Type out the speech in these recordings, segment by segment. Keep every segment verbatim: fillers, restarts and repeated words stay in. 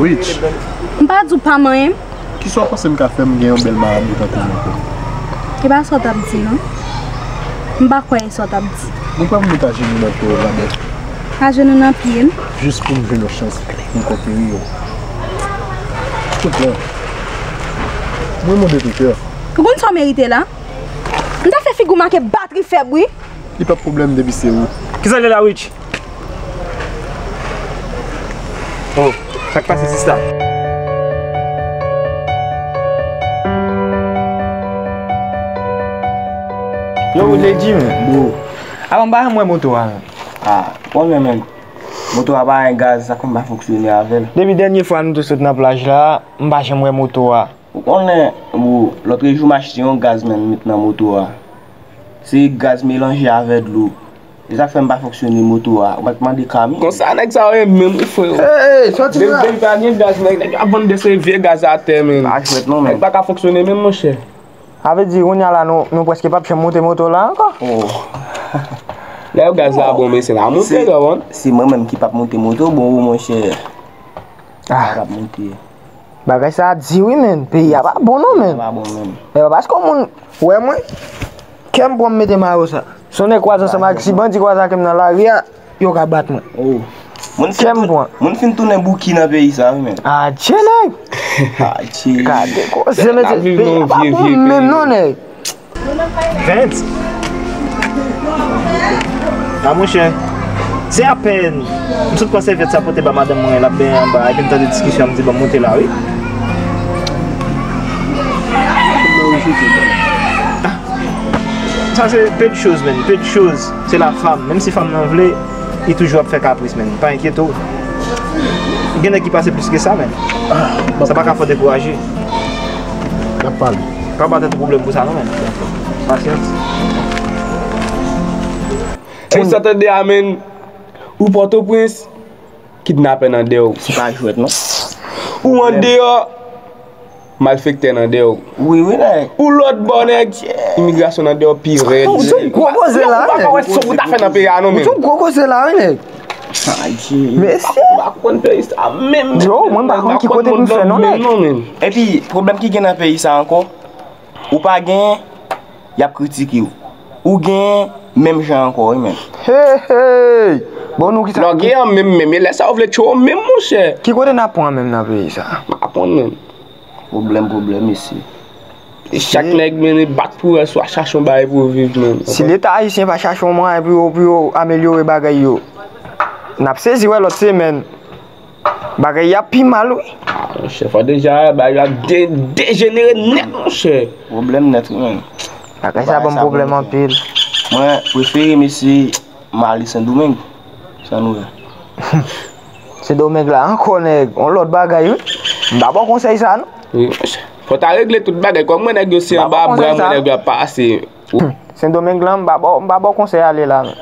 Rich. M pa di w pa manyen m. Kisa w panse m ka fè m gen yon bèl marabou tankou w ankò? E pa sa w t ap di, non. M pa kwè e sa w t ap di. Mwen prè pou mete ajenou nan pye w, Labèl. Ajenou nan pye m? Jis pou m jwenn yon chans pou m konpere w. Souple. Mwen mande tou kè. Ou konn sa w merite la? M ta fè figi w make batri fèb, wi. Li p ap pwoblèm depi se ou. Kisa l ye la, Rich? Oh, sa k pase, sista? Yo, Woodley Jim. Bro. Avan m pa janm wè moto a, menm. Ah, konnen, menm. Moto a pa gen gaz, sa k fè m pa fonksyone avè l. Depi dènye fwa nou te sot nan plaj la, m pa janm wè moto a. Ou konnen, bro, lòtrejou m achte yon gaz, menm, m met nan moto a. Se gaz melanje avè dlo. E sa k fè m pa fonksyone moto a. Ou mèt mande Kami. Konsa nèg sa yo ye menm wi, freo. Ey, ey, sòti la. Depi, depi pa gen gaz, nèg, nèg yo ap vann de seri vye gaz atè, menm. Pa jwèt non, menm. Nèg pa ka fonksyone menm, monchè. Sa vle di, kounye a la, nou, nou prèske p ap janm monte moto la ankò. Oh. Lè yo gaz la bon, mesye, n a monte, se, w konprann? Se mwen menm ki p ap monte moto, bon, ou, monchè. Ah. P ap monte. Bagay sa a di wi, menm. Peyi a pa bon non, menm. Pa bon, menm. E pa paske yon moun wè mwen, kè m pran m mete mayo sa. Si yon nèg kwaze ansanm ak, si bandi kwaze ak m nan lari a, yo ka bat mwen. Oh. Moun fin, kè m tou-, pran. Moun fin tounen bouki nan peyi sa wi, menm. Adje, nèg. Adje. Gade koze, mesye, peyi a pa bon menm non, nèg. Vent. A monchè, se apèn m sot pran sèvyèt sa pote ba madanm mwen, l ap benyen anba, epi m tande diskisyon, m di ban m moute la wi. Ah, sa se peu de choses, menm, peu de choses. Se la fanm, menm si fanm nan vle, li toujou ap fè kapris, menm. Pa enkyete w. Gen nèg ki pase plis ke sa, menm. Sa pa ka fè w dekouraje. N ap pale. Pa ba tèt ou pwoblèm pou sa non, menm. Pasyans. Epi sa tande a, menm, ou Pòtoprens, kidnapè nan dèyè w. Se pa jwèt non. Ou andeyò, malfektè nan dèyè w. Wi, wi, nèg. Ou lòt bò, nèg. Imigrasyon nan dèyè w pi rèd. Ou di yon gwo koze la, nèg. Ou pa ka wè sa w ta fè nan peyi a non, menm. Ou di yon gwo koze la, wi, nèg. Mesye. Ou pa konprann peyi sa menm. Yo, mwen pa konn ki kote pou m fè non, nèg. Epi, pwoblèm ki gen nan peyi sa ankò, ou pa genyen, y ap kritike w. Ou genyen, menm jan ankò, wi, menm. Hey, hey! Bon, nou ki sa? Lè w genyen menm, menm, e lè sa yo vle tchwe w menm, monchè. Ki kote n ap pran menm nan peyi sa? M pa konn menm. Pwoblèm, pwoblèm, mesye. E chak nèg mennen bat pou wè swa chache yon bagay pou yo viv menm. Si Leta ayisyen pa chache yon mwayen pou yo, pou yo amelyore bagay yo, n ap sezi wè lòt semèn. Bagay y ap pi mal, wi. Ah, monchè, fò deja bagay yo ap de-, dejenere nèt, monchè. Pwoblèm nèt, wi, menm. Bagay sa ban m pwoblèm anpil. Mwen prefere, mesye, m ale Sendomeng. Sa nou wè. Sendomeng la ankò, nèg. On lòt bagay, wi. M pa ba w konsèy sa, non. Wi, monchè. Fò ta regle tout bagay. Kòm mwen, nèg yo se anba bra mwen, nèg yo ap pase. Sendomeng lan, m pa ba w, m pa ba w konsèy ale la, non.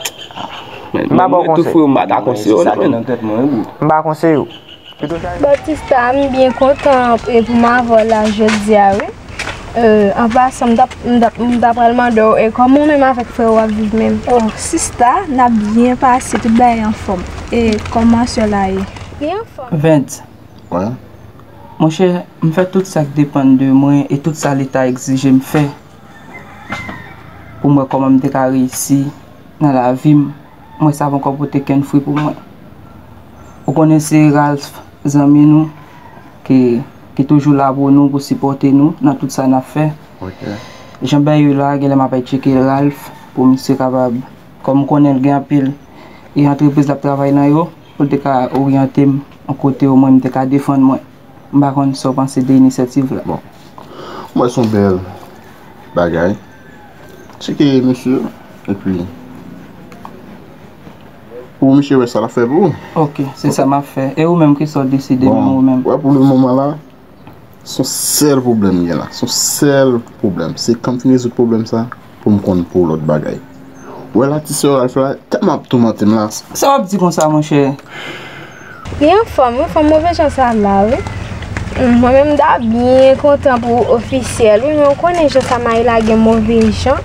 M pa ba w konsèy. M pa ta konseye w, non, menm. M pa konseye w. Batista, m byen kontan e pou m avè w la jodi a, wi. E, an pasan, m t ap, m t ap, m ta pral mande w, e kòman w menm avèk frè w ap viv menm? Oh, sista, n ap byen pase, tout bagay anfòm. E kòman sè w la ye? Li anfòm. Vent. Wi. Monchè, m fè tout sa k depann de mwen e tout sa Leta egzije m fè pou m wè kòman m te ka reyisi nan lavi m. Mwen sav ankò pote kenn fwi pou mwen. Ou konnen se Ralph, zanmi nou, ki, ki toujou la pou nou, pou sipòte nou nan tout sa n ap fè. Ok. Jan bagay yo la, genlè m ap al tcheke Ralph pou misye kapab, kòm m konnen l gen anpil e antrepriz l ap travay nan yo, pou l te ka oryante m yon kote omwen m te ka defann mwen. M pa konn sa w panse de inisyativ la. Bon. M wè se yon bèl bagay. Tcheke mesye, epi pou misye wè sa l ap fè pou ou. Ok, se sa m ap fè. E ou menm, kisa w deside menm ou menm? Bon, wè pou le moman la, se yon sèl pwoblèm m gen la. Se yon sèl pwoblèm. Se kan m fin rezoud pwoblèm sa, pou m konn pou lòt bagay. Ou wè la, ti sè Ralph la, tèlman ap toumante m la. Sa w ap di konsa, monchè? Li anfòm, wi, fanm move jan sa la, wi. Hum, mwen menm, m ta byen kontan pou ou ofisyèl, wi, men ou konnen jan sa may la gen move jan.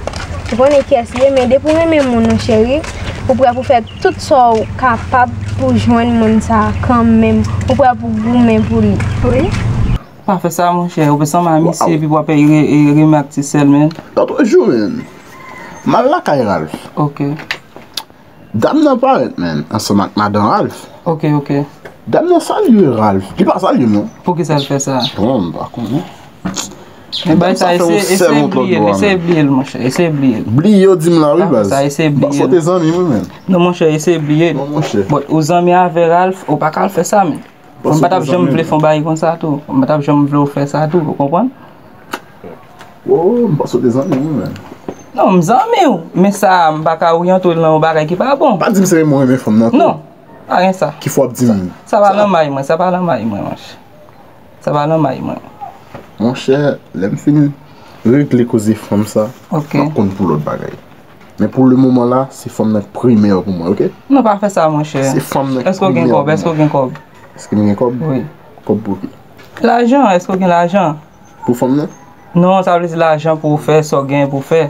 Ou konnen kiyès li ye, men depi w renmen moun ou, cheri, ou prè pou fè tout sa w kapab pou jwenn moun sa a kanmenm. Ou prè pou goumen pou li. Wi. Pa fè sa, monchè. Ou sanm a misye, epi w ap re-, re-, renmen ak ti sè l, men. Lòt jou, men. M al lakay Ralph. Ok. Dam nan parèt, men, ansanm ak madan Ralph. Ok, ok. Dam nan salye Ralph. Li pa salye m, non. Poukisa l fè sa? Bon, m pa konnen. Men bay sa, eseye bliye l, eseye bliye l, monchè, eseye bliye l. Bliye w di m la, wi, baz. Sa, eseye bliye l. Sa te zanmi mwen, men. Non, monchè, eseye bliye l. Non, monchè. Bon, ou zanmi avè Ralph, ou pa ka al fè sa, men. Mwen pa t ap janm vle fè yon bagay konsa tou. Mwen pa t ap janm vle w fè sa tou, ou konprann? Oh, m panse w te zanmi mwen, men. Non, m zanmi w, men sa, m pa ka oryante w nan yon bagay ki pa bon. Pa di m se mwen renmen fanm nan tou. Non, pa gen sa. Ki fwa w ap di m sa? Sa pa nan may mwen, sa pa nan may mwen, monchè. Sa pa nan may mwen. Monchè, lè m fin regle koze fanm sa, m ap konn pou lòt bagay. Men pou le moman la, se fanm nan k primè pou mwen, ok? Non, pa fè sa, monchè. Se fanm nan k primè pou mwen. Èske w gen kòb? Èske w gen kòb? Èske m gen kòb? Wi. Kòb pou ki? Lajan, èske w gen lajan? Pou fanm nan? Non, sa vle di lajan pou w fè sa w gen pou w fè.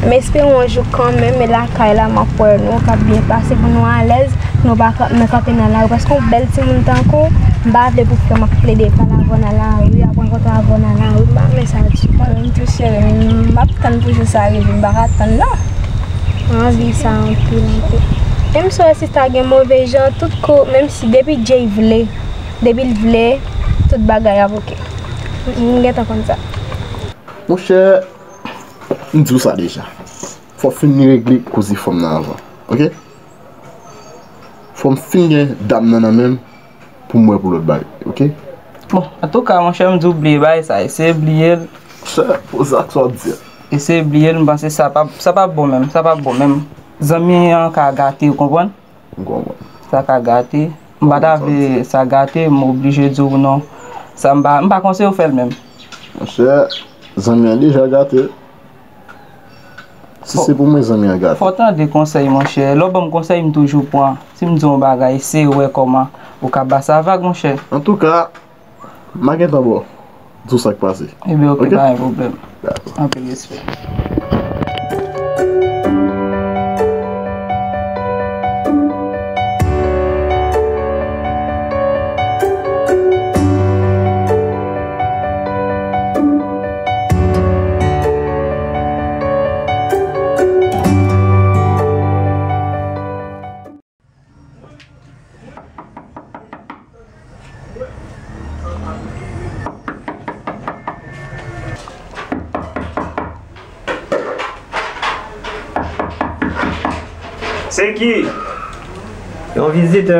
M espere yon jou kanmenm, men lakay la, m ap wè nou, k ap byen pase pou nou alèz, nou pa ka, nan kanpe nan lari, paske yon bèl timoun tankou w, m pa vle pou frè m ap plede pale avè w nan lari, ap rankontre avè w nan lari, m pa renmen sa ditou. Mwen menm tou, cheri, m ap tann pou jou sa rive, m pa ka tann, non. Mwen anvi sa anpil, anpil. E m sou wè sista gen move jan, tout kou, menm si depi Jay vle, depi l vle, tout bagay ap ok. M, m gentan konn sa. Monchè, m di w sa deja. Fò w fin regle koze fanm nan anvan, ok? Fò m fin gen dam nan nan men m pou m wè pou lòt bagay, ok? Bon, antouka, monchè, m di w bliye bagay sa, eseye bliye l. Monchè, poze ak sa w ap di a. Eseye bliye l, m panse sa p ap, sa p ap bon menm, sa p ap bon menm. Zanmi an ka gate, ou konprann? M konprann. Sa ka gate. M pa ta vle sa gate, m oblije di w non. Sa m pa, m pa konseye w fè l menm. Monchè, zanmi an deja gate. Si se pou mwen, zanmi an gate. Fò w tande konsèy, monchè. Lè w ban m konsèy, m toujou pran. Si m di w yon bagay, eseye wè kòman ou ka ba sa vag, monchè. Antouka, m a gentan ba w di w sa k pase. Ebyen, ok, pa gen pwoblèm. Dakò. Anpil respè. Se ki? Yon vizitè.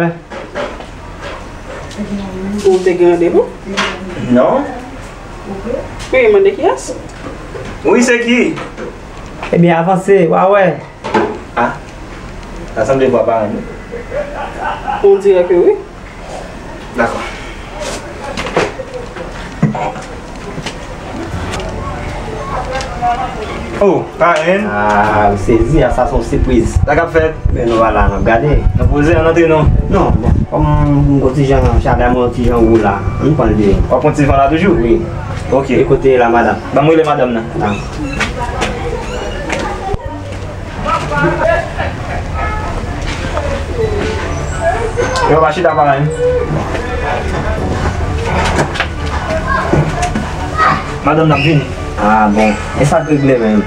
Ou te gen randevou? Non. Wi, mande kiyès? Wi, se ki? Ebyen, avanse, w a wè. Ah, sa sanble vwa parenn wi. On dirè ke wi. Dakò. Oh, parenn. Ah, m sezi, a sa se yon sipriz. Sa k ap fèt? Men nou pa la, n ap gade. Nan poze, ann antre non. Non, bon, kòm m gon ti jan, chalè mwen yon ti jan wo la, ann pran l deyò. W ap pran ti van la toujou? Wi. Ok. E kote la madanm? Ban m rele madanm nan. Ah. Yo, pa chita pa la, hein. Madanm nan ap vini. Ah, bon. E sa k regle menm?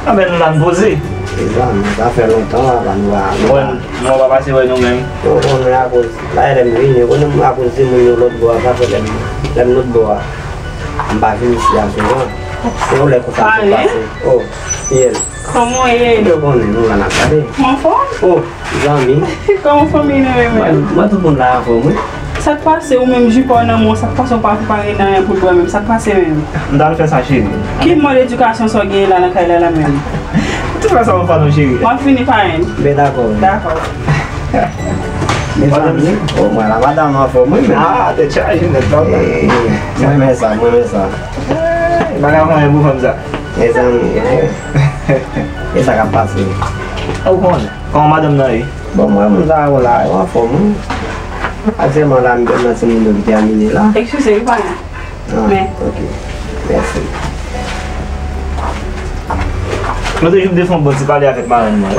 Ah, ben, nou la n poze. Mezanmi, sa fè lontan, apa nou pa, nou pa. Bon, nou pa pase wè nou menm. Yo, bon, men akoz, la, lè m vini, yo konnen m akoz timoun yo lòt bò a, sa fè lè m, lè m lòt bò a. M pa vin isi a souvan. Se yon lè konsa m sot pase. Oh, fiyèl. Kòman w ye? Ou konnen, nou la n ap gade. Ou anfòm? Oh, zanmi. Kòman fanmi nou ye menm? Mwen, mwen tout moun la anfòm, wi. Sa k pase ou menm, jipon nan men w, sa k pase ou pa prepare nan anyen pou l bwè menm? Sa k pase menm? M t al fè sa, cheri. Ki mòd edikasyon sa w genyen la nan kay la, la menm? Tout fè sa ou pa non, cheri. M ap vini, parenn. Ben, dakò. Dakò. Mezanmi, o mwen la madanm anfòm wi menm. Ah, tèt chaje nèt la. Eh, mwen renmen sa, mwen renmen sa. Eh, bagay mwen renmen pou fanm sa. Mezanmi, eh. E sa k ap pase? Ou konnen. Kòman madanm nan ye? Bon, mwen, moun sa yo la, yo anfòm wi. Aktyèlman la, m gen nan timoun yo ki tèmine la. Eskize wi, parenn. Ah, men, ok. Mèsi. Lòt jou m te fè yon bon ti pale avèk marenn mwen.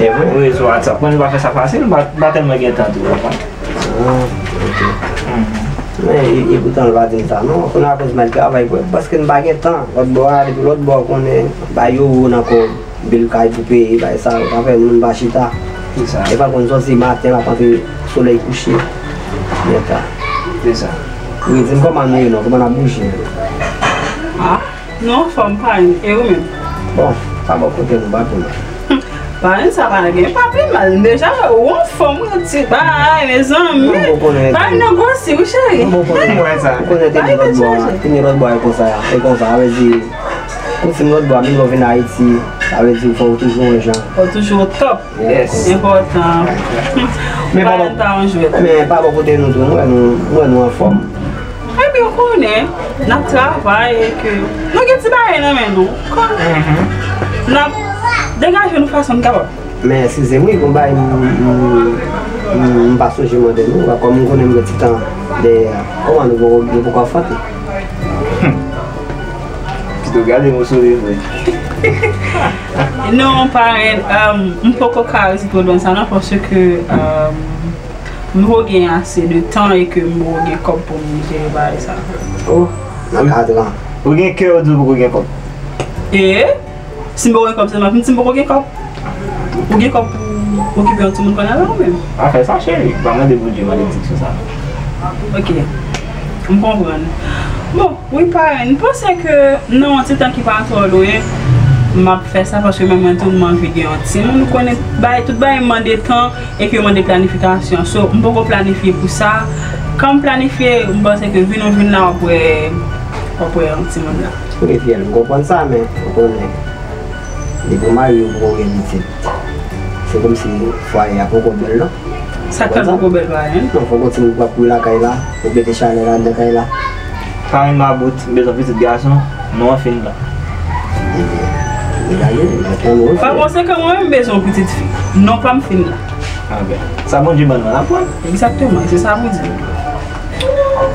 E vre? Wi, sou WhatsApp. Mwen, li pa fè sa fasil, m pa, m pa tèlman gen tan tou, w konprann? Ah, ok. Mhm. Men, e, e poutan l pa di m sa, non. Kounye a akoz m al travay, paske m pa gen tan. Lòt bò a, depi lòt bò a, w konnen, bay yo nan kò, bil kay pou peye, bay sa, sa fè moun pa chita. Se sa. E pa konn sòti maten, l ap antre solèy kouche. Gen tan. Se sa. Wi, di m kòman nou ye, non, kòman n ap bouje? Ah. Non, anfòm, parenn. E ou menm? Bon, pa bò kote nou, pa pi mal. Parenn, sa pa gen, pa pi mal. Deja, ou anfòm, ou ti bay, mezanmi. Parenn nan gwosi, wi, cheri. Ou konnen te gen lòt bò a, te gen lòt bò a, e konsa, e konsa, sa vle di, ou fin lòt bò a, menm lè w vin Ayiti, sa vle di, fò w toujou yon jan. Fò w toujou top. Yes. Enpòtan. Men pa bò, men pa bò kote nou tou, mwen nou, mwen nou anfòm. Ebyen, ou konnen, n ap travay e ke nou gen ti bagay nan men nou. Kòm n ap degaje nou fason n kapab. Men eskize m, wi, gon bagay m, m, m, m pa sonje mande nou, kòm m konnen m gen ti tan dèyè a. Kòman nou poko, nou poko anfante? Pito gade m ou souri vre. Non, parenn, um, m poko ka rezoud pwoblèm sa non, paske, um, m poko gen ase de tan e ke m poko gen kòb pou m jere bagay sa. Oh, nan katran. Ou gen kè ou di ou poko gen kòb? E? Si m poko gen kòb, se m ap vin di m poko gen kòb. Ou gen kòb pou okipe yon timoun kounye a la ou menm? Pa fè sa, cheri. Pa mande Bondye malediksyon sa. Ok. M konprann. Bon, wi, parenn, m panse ke nan yon ti tan ki pa twò lwen, m ap fè sa paske menm mwen tou, m anvi gen yon timoun. Ou konnen, bay, tout bagay mande tan e ke mande planifikasyon. So, m poko planifye pou sa. Kan m planifye, m panse ke vin ou vin la, w ap wè, w ap wè yon timoun la. Wi, fiyèl, m konprann sa, men ou konnen, depi w marye, ou poko gen pitit. Se kòmsi fwaye a poko bèl, non. Sa k fè l poko bèl, parenn? Non, fòk yon timoun pou ap kouri lakay la, pou mete chalè la anndan kay la. Parenn mabout, m bezwen pitit gason, non an fin la. Ebyen, degaje, m ap tann ou. Pa konsekan, mwen menm, m bezwen yon pitit fi. Non pa m fin la. Ah ben, sa Bondye ban nou an, n ap pran. Egzakteman, e se sa pou di.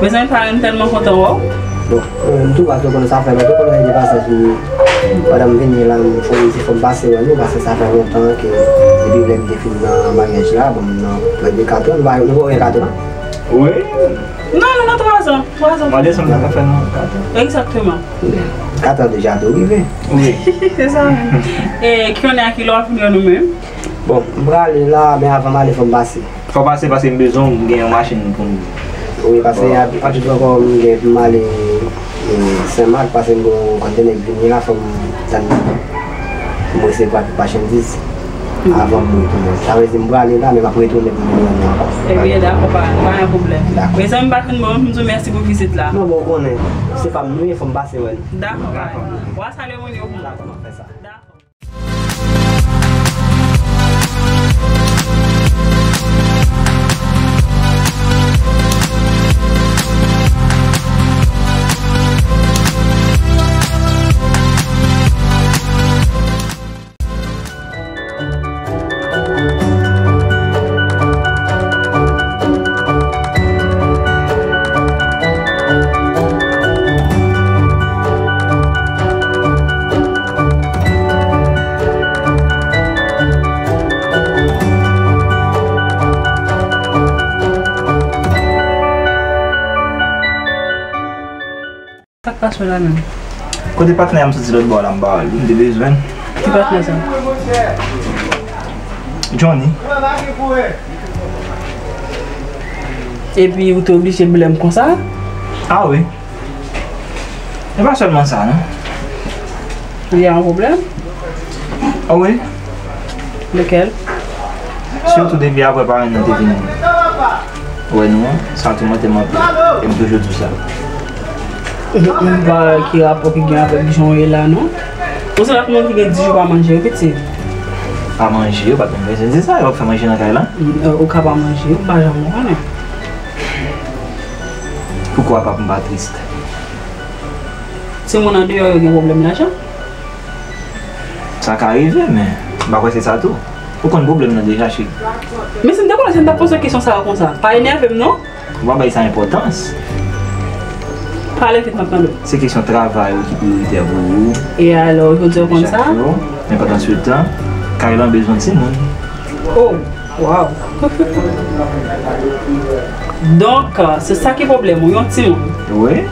Mezanmi, parenn, m tèlman kontan wè w. Bon, mwen menm tou, paske w konnen sa fè lontan, w konnen gen pasaj li. Pandan m vini la, m fè yon ti fòm pase wè nou, paske sa fè lontan ke depi lè m te fin nan maryaj la, bon, m nan prèske katran, nou pa, nou pa gen katran. Wi. Non, nou nan twazan, twazan. Mwa desanm nan ka fè nou katran. Egzakteman. Katran deja tou rive. Wi. Se sa menm. E, kounye a ki lè w ap vin wè nou menm? Bon, m prale la, men avan m ale, fò m pase. Fò w pase paske m bezwen w, m gen yon machin pou m. Wi, paske apre tou ankò m gen pou m ale, e, Senmak, paske m gen yon kantite nèg vini la, fò m tann pou m resevwa tout machandiz avan m retounen. Sa vle di m prale la, men m ap retounen pou m vin wè nou ankò. Ebyen, dakò, pa, pa gen pwoblèm. Dakò. Mezanmi, m pa fin bon, m di w mèsi pou vizit la. Non, bon, ou konnen, se fanm nou ye, fò m pase wè nou. Dakò, pa. W a salye moun yo pou mwen. Dakò, m ap fè sa. Dakò. Sa k pase w la menm? Kote patnè a m soti lòt bò la, m pa wè l, m te bezwen l. Ki patnè sa? Johnny. Epi ou te oblije blè m konsa? Ah wi. E pa sèlman sa, non. Ou gen yon pwoblèm? Ah wi. Lekel? Sitou depi apre parenn nan te vin wè nou an, sa toumante m anpil. E m toujou di w sa. M pa wè ki rapò ki gen avèk jan w ye la, non. Ou se la pou moun ki gen dis jou pa manje, wi, pitit. Pa manje, yo pa t menm bezwen di sa, yo ap fè manje nan kay la. Ou ka pa manje, ou pa janm konnen. Poukwa papa m pa tris? Timoun andeyò yo gen pwoblèm lajan? Sa ka rive, men m pa kwè se sa tou. Ou konn pwoblèm nan deja, cheri. Men si m te konnen sa, m t ap poze w kesyon sa a konsa. Pa enève m, non. Ou pa bay sa enpòtans. Pale vit, m ap tande w. Se kesyon travay ou ki priyoritè pou ou. E alò, jodi a w konn sa? Chak jou. Men pandan se tan, kay lan bezwen timoun. Oh, waw. Donk, se sa ki pwoblèm ou, yon timoun. Wi.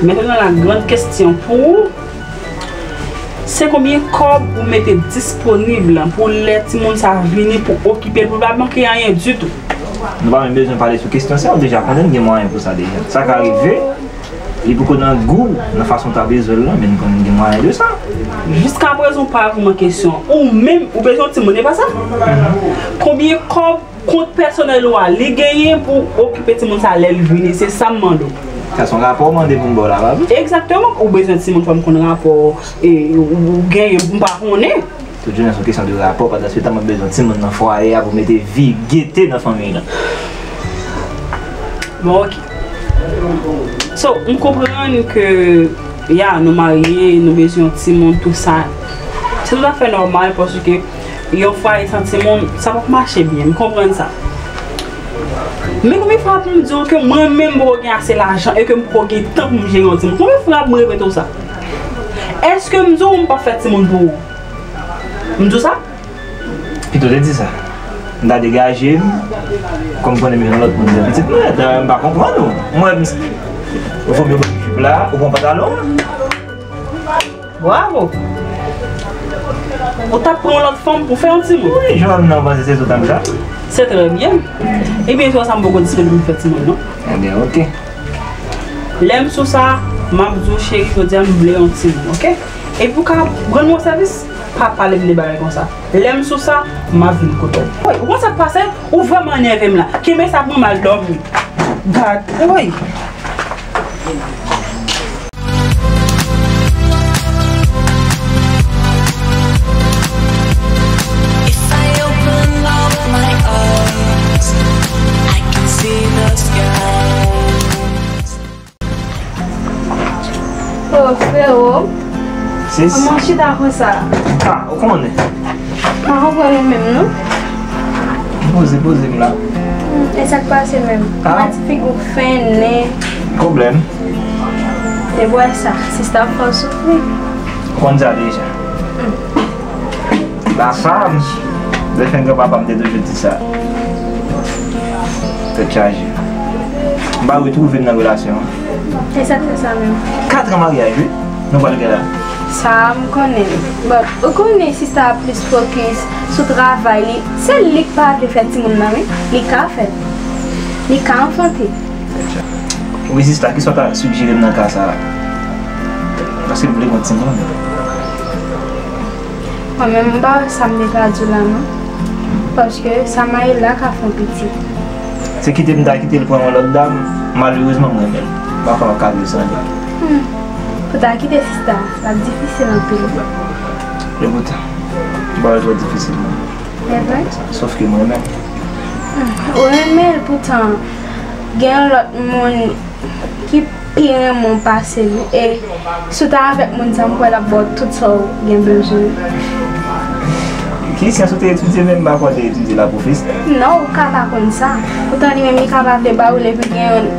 Mentnan, la grande question pou ou, se konbyen kòb ou mete disponib pou lè timoun sa vini pou okipe l, pou l pa manke anyen ditou? Nou pa menm bezwen pale sou kesyon sa, ou deja konnen n gen mwayen pou sa deja. Sa ka rive, li poko nan gou nan fason w ta bezwen l lan, men n konnen n gen mwayen de sa. Jiskaprezan, ou pa reponn mwen kesyon an. Ou menm, ou bezwen yon timoun, e pa sa? Konbyen kòb kont pèsonèl ou a, li genyen pou okipe timoun sa lè l vini? Se sa m mande w. Sa se yon rapò w mande pou m ba w la, pa vre? Egzakteman. Ou bezwen timoun, fò m konn rapò, e, ou, ou genyen, m pa konnen. Tout jounen se yon kesyon de rapò, pandan se tan mwen bezwen timoun nan fwaye a pou mete vi, gete nan fanmiy lan. Bon, ok. So, m konprann ke, ya, nou marye, nou bezwen yon timoun, tou sa. Se toutafè nòmal paske yon fwaye san timoun, sa p ap mache byen. M konprann sa. Men konbyen fwa pou m di w ke mwen menm m poko gen ase lajan e ke m poko gen tan pou m jere yon timoun? Konbyen fwa m repete w sa? Èske m di w m p ap fè timoun pou ou? M di w sa? Pito te di sa. M ta degaje m, kòm konnen m yon lòt moun gen pitit mwen, dayè m pa konprann ou. Mwen, m, ou fè m yon jip la, ou pran pantalon an. Bravo! Ou t ap pran yon lòt fanm pou fè yon timoun? Wi, jan w ap nan panse se sou tanm sa. Se trè byen. Ebyen, se sa m poko disponib pou fè timoun, non. Ebyen, ok. Lè m sou sa, m ap di w, cheri, jodi a m vle yon timoun, ok? Epi w ka rann mwen sèvis, pa pale m de bagay konsa. Lè m sou sa, m ap vin kote w. Woy, ou konn sa k pase? Ou vrèman enève m la. Kenbe sa pou mwen, m al dòmi. Gad, woy. If I open all of my arms, I can see the sky. Oh, frero. Sis. Kòman w chita konsa? Ah, ou konnen. Pa konprann ou menm, non? Poze, poze m la. Hmm, e sa k pase menm? Ah. Gade ti figi w fennen. Pwoblèm. Depi w wè sa, sista ap fè w soufri. Ou konn sa deja. Hmm. Lafanm, lè fè granpapa m te toujou di sa. Tèt chaje. M pa retwouve m nan relasyon an. E sa k fè sa menm? Katran maryaj, wi, nou pral gen la. Sa a, m konnen l. But, ou konnen sista a plis fokis sou travay li. Se li k pa vle fè timoun nan, wi. Li ka fè l. Li ka anfante. Wi, sista, kisa w ta sijere m nan ka sa a? Paske m vle gen yon timoun. Mwen menm, m pa wè sa m te ka di w la, non. Paske Samayela ka fè yon pitit. Se kite m ta kite l pran yon lòt dam, malerezman, m renmen l. M pa ka kale l san li. Hmm. Pou ta kite sista, l ap difisil anpil. Epoutan, m pa wè l twò difisil, non. E vre? Sòf ke m renmen l. Hmm. Ou renmen l, poutan, gen yon lòt moun ki pi renmen w pase l wi. E si w ta avèk moun sa, m kwè l ap ba w tout sa w gen bezwen. Ki syans ou te etidye menm? M pa kwè w te etidye lapwofesi. Non, ou ka pa konn sa. Poutan li menm li ka pa vle ba w l epi gen yon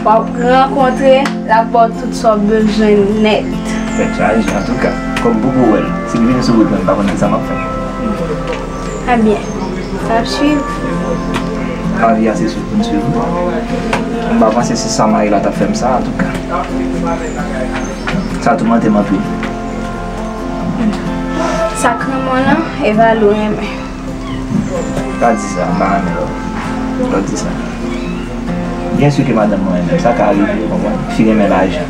w ap rankontre, l ap ba w tout sa w bezwen nèt. Tèt chaje, antouka, kòm m poko wè l, si l vin sou wout mwen, m pa konn kisa m ap fè. Ebyen, m ap swiv. Lavi a se swiv pou n swiv. M pa panse si Samayela t ap fè m sa, antouka. Sa toumante m anpil. Sa k renmen w lan, e valè w renmen. Pa di sa, m pa renmen lè w di sa. Byen si ke madanm mwen renmen m, sa ka rive, ou konprann? Fi renmen lajan.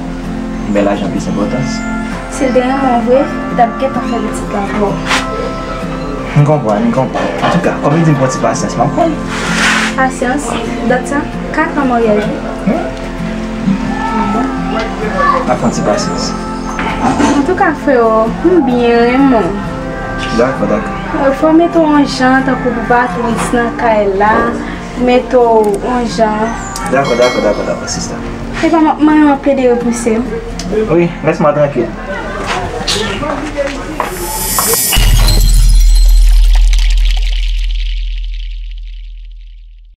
Ebyen lajan plis enpòtans. Si l te renmen w vre, li t ap gentan fè pitit la pou ou. M konprann, m konprann. Antouka, kòm yo di, m pran ti pasyans, m ap pran l. Pasyans? Dat sa? Katran maryaj wi. M ap pran ti pasyans. Antouka, frero, m byen renmen w. Dakò, dakò. Fò mete w yon jan tankou pou w pa tris nan kay la. Mete w yon jan. Dakò, dakò, dakò, dakò, sista. Epa m ap manyen w ap plede repouse m. Wi, lès mwen trankil.